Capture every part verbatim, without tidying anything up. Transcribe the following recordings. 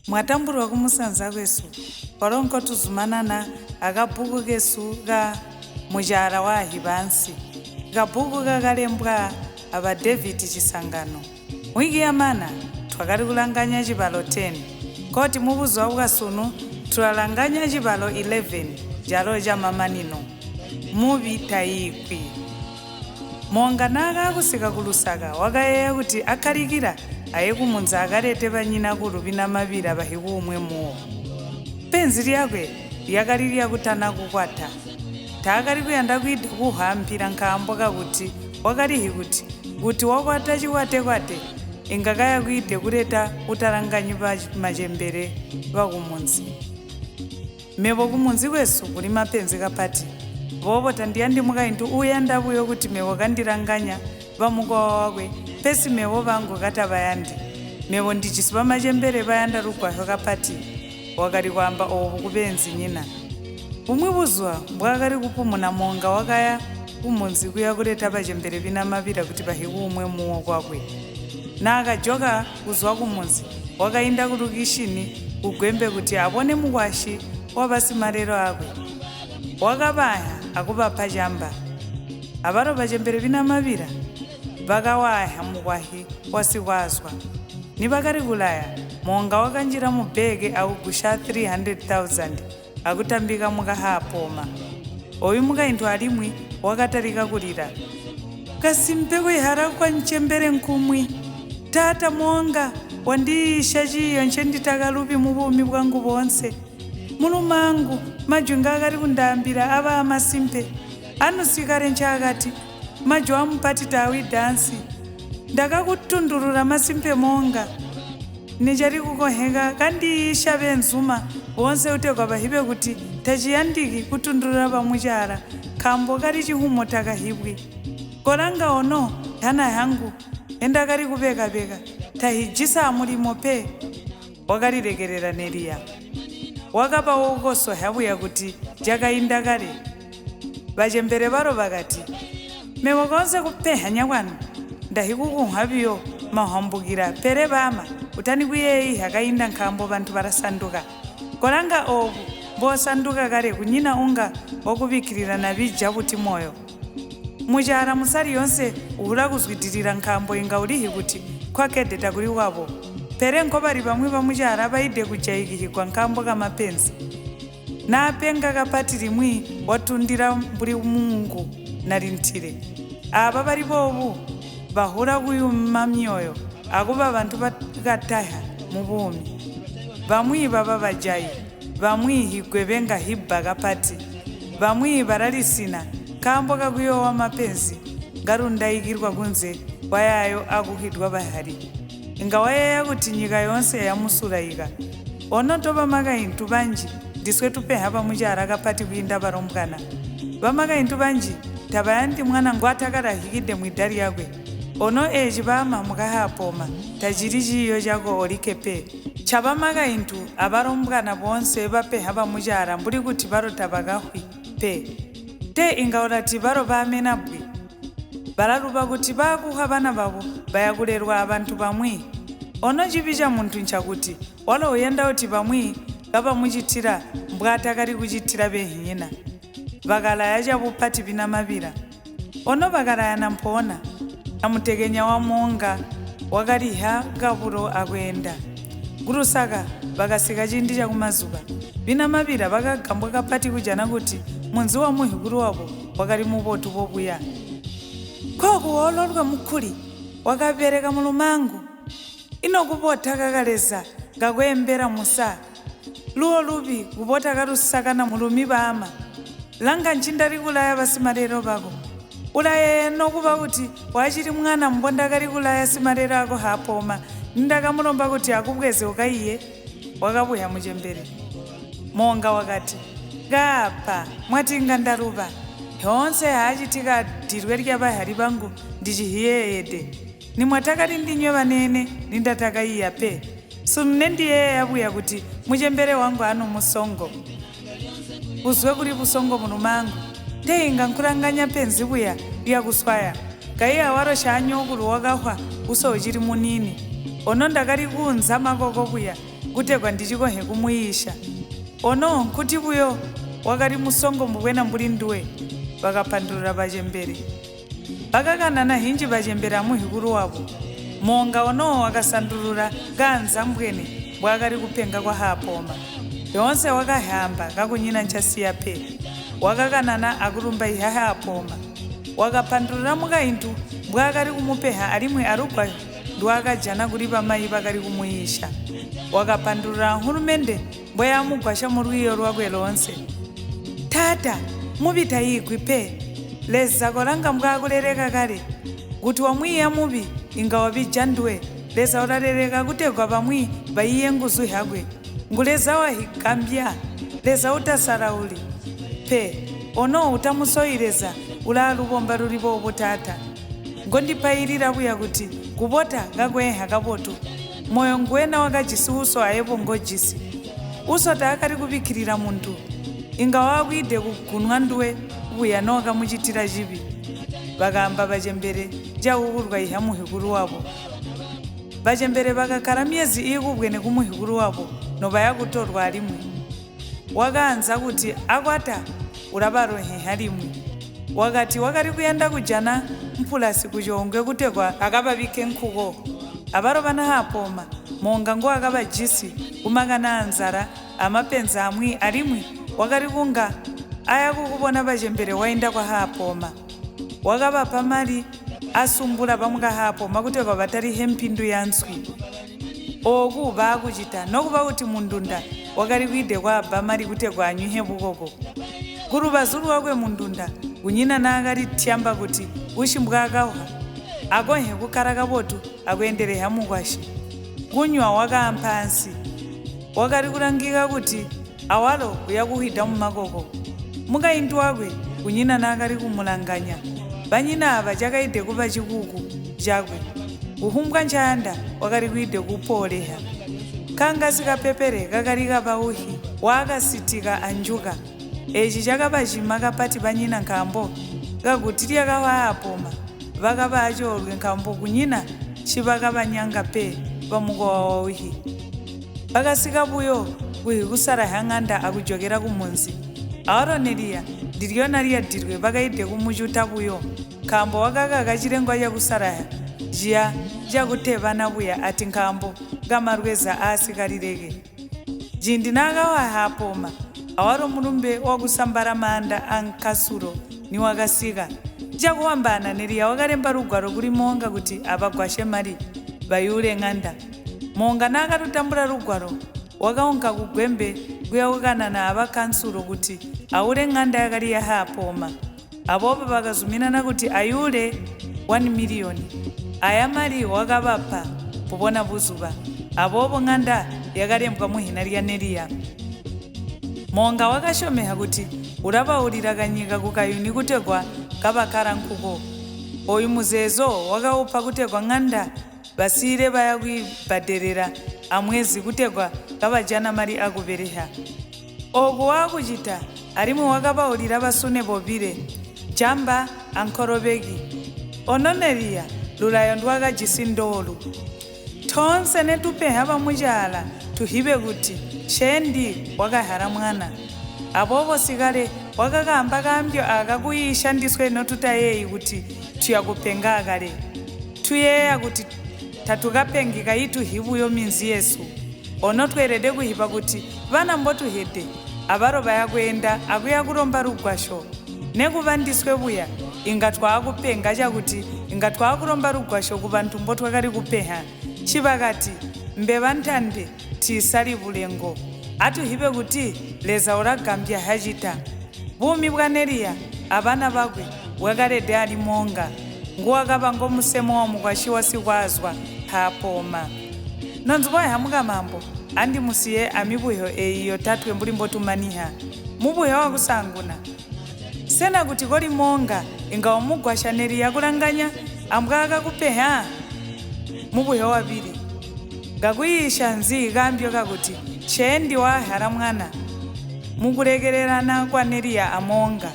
Mwatambulwa kumusanza kwesu, walo nkotuzumanana akabhuku kesu ka Muchara wa Ahibansi, kabhuku kakalembwa aba David Chisangano. Wiki yamana, twakali kulanganya chibalo ten, koti mu buzwa bwa sunu tulalanganya chibalo eleven, chalo cha mamanino. Muŵi tayikwi. Monga naka akusika ku Lusaka, wakayeya kuti akhalikira aye ku munzi akarete ŵanyinakuru ŵina maŵira ŵahikumwe muwo. Penzi lyakwe lyakali lyakutana kukwata. Takali kuyanda kwida kuhwa mphira nkhambwa kakuti wakalihi kuti, kuti wakwata chikwate-kwate, ingakaya kwide kureta utaranganyi pa machembere ŵa ku munzi. Mepo ku munzi kwesu kuli mapenzi kapati. Bobo tandiyandi mukaintu uya ndabuyo kuti mepo kandiranganya ŵa mukowa wakwe, pesi mepo ŵangu kata ŵayandi. Mepo ndijisi ŵa machembere ŵayanda lugwahyo kapati. Wakali kwamba owo kupenzi nyina. Bumwi buzwa mbwakali kupumuna monga wakaya ku munzi kuya kureta ŵachembere ŵina maŵira kuti ŵahikumwe muwo kwakwe. Na akajoka kuzwa ku munzi, wakayinda ku lukishini kugwembe kuti awone mukwashi wa ŵasimalero akwe. Wakaŵahya akuŵapha chamba. Aŵaro ŵachembere ŵina maŵira ŵakawahya mukwahi wasikwazwa. Ni ŵakali kulaya, monga wakanjira mu bege akugusha three hundred thousand akutambika mukaha apoma. Oyu mukainthu alimwi wakatarika kulira. Kasimpe kuihara kwa nchembere nkhumwi. Tata monga wandiyisha chiyo nche nditaka lupi mu bumi bwangu bonse. Mulumangu, majwi nga ghali kundambira aŵa amasimpe. Anu sikare nchakati, majwi amupati tawi dansi. Ndakakutundurura masimpe monga. Nichali kukoheka kandiyisha ŵenzuma wonse utegwa pahipe kuti tachiyandiki kutundurura pamuchara, khambo kali chihumo takahibwi. Kolanga ono, hana yangu, enda kali kupeka-peka, tahijisa mulimo pe. Wakalilekerera Neriya. Wakapa wokoso habuya kuti jakayinda kale. Ŵachembere ŵaro ŵakati, mewe konse kupenhanya kwanu, ndahikukunkhwa viyo mahwambukira, pere ŵama, utani kuyeyi hakayinda nkhambo ŵanthu ŵarasanduka. Kolanga oku, mbosanduka kale kunyina unga wakuŵikirira na ŵija kuti moyo. Muchara musali yonse uhula kuzgidilira nkhambo inga ulihi kuti, khwakede takuli wapo. Pere nkho pali pamwi pa muchara paide kujayikihigwa nkhambo ka mapenzi. Napenga kapati limwi watundira mbuli Mungu na linthire. Apa palipowu, ŵahula kuyuma myoyo, akupa ŵanthu ŵakataya mu bumi. Ŵamwi ŵaŵa ŵajayi, ŵamwi higweŵenga hibba kapati, ŵamwi ŵaralisina, kambo kakuyowa mapenzi ngarundayikirwa kunze kwa yayo akuhidwa pahali. Inga wayaya kuti nyika yonse yamusurayika. Ono topa maka inthu ŵanji, ndiswe tupenha pamuchara kapati kuyinda ŵarombwana. Ŵamaka inthu ŵanji, taŵaya ndi mwana ngwata karahikide mwida lyakwe. Ono eji ŵama mukaha poma, tajili chiyo chako olike pe. Chapa maka inthu aŵarombwana bonse ŵapenha pamuchara mbuli kuti ŵaro taŵakahwi pe. Te inga ora ti ŵaro ŵamena bwi. Ŵaralupa kuti ŵakuha ŵana ŵawo ŵayakulerwa ŵanthu ŵamwi. Ono chiŵi cha munthu nchakuti, walo uyenda uti ŵamwi kapamuchitira mbwata kali kuchitira ŵenhinyina. Ŵakalaya chabupati ŵina maŵira. Ono ŵakalaya na mphona, na mutekenya wa monga wakaliha kapulo akwenda. Kurusaka ŵakasika chindi cha kumazuŵa. Ŵina maŵira ŵakagambwa kapati kujana kuti munzi wa muhikuru wawo wakali mupotu popuya. Koko wololwa mukhuli wakapereka mulumangu. Ino kupota kakaleza ngakwembera musa. Luwo luŵi kupota karusakana mulumi ŵama. Langa nchindali kulaya ŵasimalero ŵako. Ulaye no kuŵa kuti wachili mwana mbonda kali kulaya simalero ako hapoma. Nindakamuromba kuti akubweze ukaiye. Wakapuya muchembere. Monga wakati, gapa, mwatinga ndaruŵa. Yonse yachitika dilwe lya ŵahali ŵangu ndi chihiyeyede. Nimwatakali ndinywe ŵanene, nindataka iya pe. Sunune ndiye yabuya kuti muchembere wangu ano musongo. Uzwe kuli busongo munumangu. Te inga nkhulanganya penzi buya lya kuswaya. Kayi awaro shanyo kulu wakahwa uso uchili munini. Ono ndakali kunza makoko buya. kutegwa ndichikonkhe kumuyisha. Ono nkuti uyo wakali msongo mbwena mbuli ndwe, ŵakapandulula ŵachembere. Ŵakakanana hinji ŵachembere a muhikuru wawo, monga uno wakasandulula nga nzambwene mbwa akali kupenga kwa hapoma. Yonse wakahamba kakunyina nchasiya pe. Wakakanana akurumba iha hapoma. Wakapandulula mukayintu mbwa akali kumupeha alimwe arugwa ndwakajana kuli ŵamayi ŵakali kumuyisha. Wakapandulula nkhurumende mbwe yamugwasha mu lwiyo lwakwe lose. Tata, muŵi tayigwi pe. Leza kolanga mbwa akurereka kale. Kuti wamwiya muŵi inga waŵija ndwe, Leza urarereka kutegwa ŵamwi ŵayiye nguzu hakwe. Nguleza wahigambya, Leza utasarauli. Pe, ono utamusoyi Leza ula luvomba lulipo upo Tata. Ngondipayirira buya kuti kubota ngakwenha kabotu. Moyo ngwena wakajisi uso ayepo ngojisi. Uso ta akali kuŵikirira munthu. Inga wakwide kugunwa ndwe uya noka muchitira chiŵi. Ŵakamba ŵachembere chakukurwa iha muhikuru wapo. Ŵachembere ŵakakara myezi iyi kubwene ku muhikuru wapo no ŵayakutorwa alimwe. Wakanza kuti akwata ulaŵarohe halimwe. Wakati wakali kuyenda kujana mpulasi ku chongwe kutegwa akaŵaŵike nkhuko. Aŵaro ŵanahapoma, monga ngo akaŵa jisi, kumakana nzara, amapenzi amwi alimwe wakali kunga aya kukuvona ŵachembere wayenda kwahapoma. Wakaŵapa mali asumbula pamwe kahapoma kutegwa ŵatalihe mphindu ya nswi. Oku ŵakuchita nokuŵa kuti mundunda wakali kwide kwaba mali kutegwa anywihe bukoko. Ku luŵazu lwakwe mundunda, kunyina na akali thyamba kuti ushi mbwakauha, akonkhe kukara kabotu akwendereha mukwashi. Kunywa wakampha nsi. Wakali kulangika kuti awalo kuyakuhwida mu makoko. Mukayintu wakwe kunyina na akali kumulanganya. Panyina apa chakaide kuŵa chikuku chakwe. Kuhumbwa nchanda wakali kwide kupoleha. Kangasi kapepere kakali kaŵa uhi, wakasitika anjuka. Ichi chakaŵa chima kapati panyina nkhambo kakuti lyakaŵa apoma, ŵakaŵa achorwe nkhambo kunyina chiŵakaŵanyanga pe pa mukowa wa uhi. Pakasika puyo kuhi kusaraha ng'anda akujokera ku munzi. Awo Neriya ndilyo na lya dilwe pakayide kumuchuta puyo, nkhambo wakaka kachilengwa cha kusaraha, chiya chakuteŵana puya ati nkhambo ga marweza asi kalireke. Jindi nakawa hapoma, awaro murumbe wakusambara manda a nkasuro ni wakasika. Chakuwambana Neriya wakalemba lugwaro kuli monga kuti aŵagwashe mali ŵayule ng'anda. Monga nakarutambula lugwaro, wakawunka ku gwembe kuyawukana na aŵakansulo kuti awule ng'anda yakali yahapoma. Apopo ŵakazumirana kuti ayule wani miliyoni. Aya mali wakaŵapa popona buzuŵa. Apopo ng'anda yakalembwa mu hina lya Neriya. Monga wakashomeha kuti ulaŵawulira kanyika ku kayuni kutegwa kaŵakara nkhuko. Uyu muzezo wakawupa kutegwa ng'anda ŵasire ŵaya kwibaderera amwezi kutegwa kaŵajana mali akuŵereha. Uku wakuchita alimwe wakaŵaulira ŵasune ŵovire, chamba ankhoroŵeki. Ono Neriya lurayo ndwakajisi ndoru. Thonse netupeha ŵamuchara tuhiŵe kuti chendi wakahara mwana. Apopo sikale wakakamba kambyo aka kuyisha ndiswe no tutayeyi kuti tuyakupenga kale. Tuyeya kuti tatukapengeka itu hivuyo minzi yesu. Ono twerede kuhipa kuti ŵana mbotuhede aŵaro ŵayakwenda akuya kuromba lugwasho. Nekuŵa ndiswe ŵuya inga twakupenga chakuti inga twakuromba lugwasho ku ŵanthu mbotwakali kupeha. Chiŵakati mbeŵa nthande tisali bulengo. Atuhipe kuti Leza uragambya hachita. Bumi bwa Neriya, abana bakwe, bwakarede ali monga, nguwakaŵa ngo musemo wa mukwashiwa sikwazwa hapoma. Nonzgwahe hamuka mambo, andi musiye amibuhyo eyi yotatwe mbuli mbotumaniha. Mubuhyo wakusanguna. Sena kuti koli monga inga umugwasha Neriya kulanganya ambwa akakupeha? Mubuhyo wapiri. Ngakuyisha nzi kambyo kakuti chendi wahara mwana? Mukulekererana kwa Neriya amonga.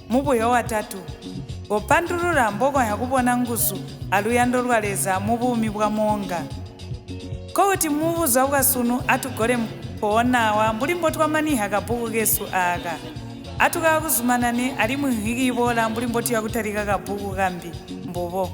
Mubuhyo watatu. Ngopandulula mboko yakupona nguzu aluyando lwa Leza mu bumi bwa monga. Kowuti mu uzga wa sunu atu gore mkuwonawa mbulimbo twamaniha kabukhu kesu aka. Atu kaŵa kuzumanani ali mu nkhiki yiŵora mbulimbo tuyakutarika kabukhu kambi mbuŵo.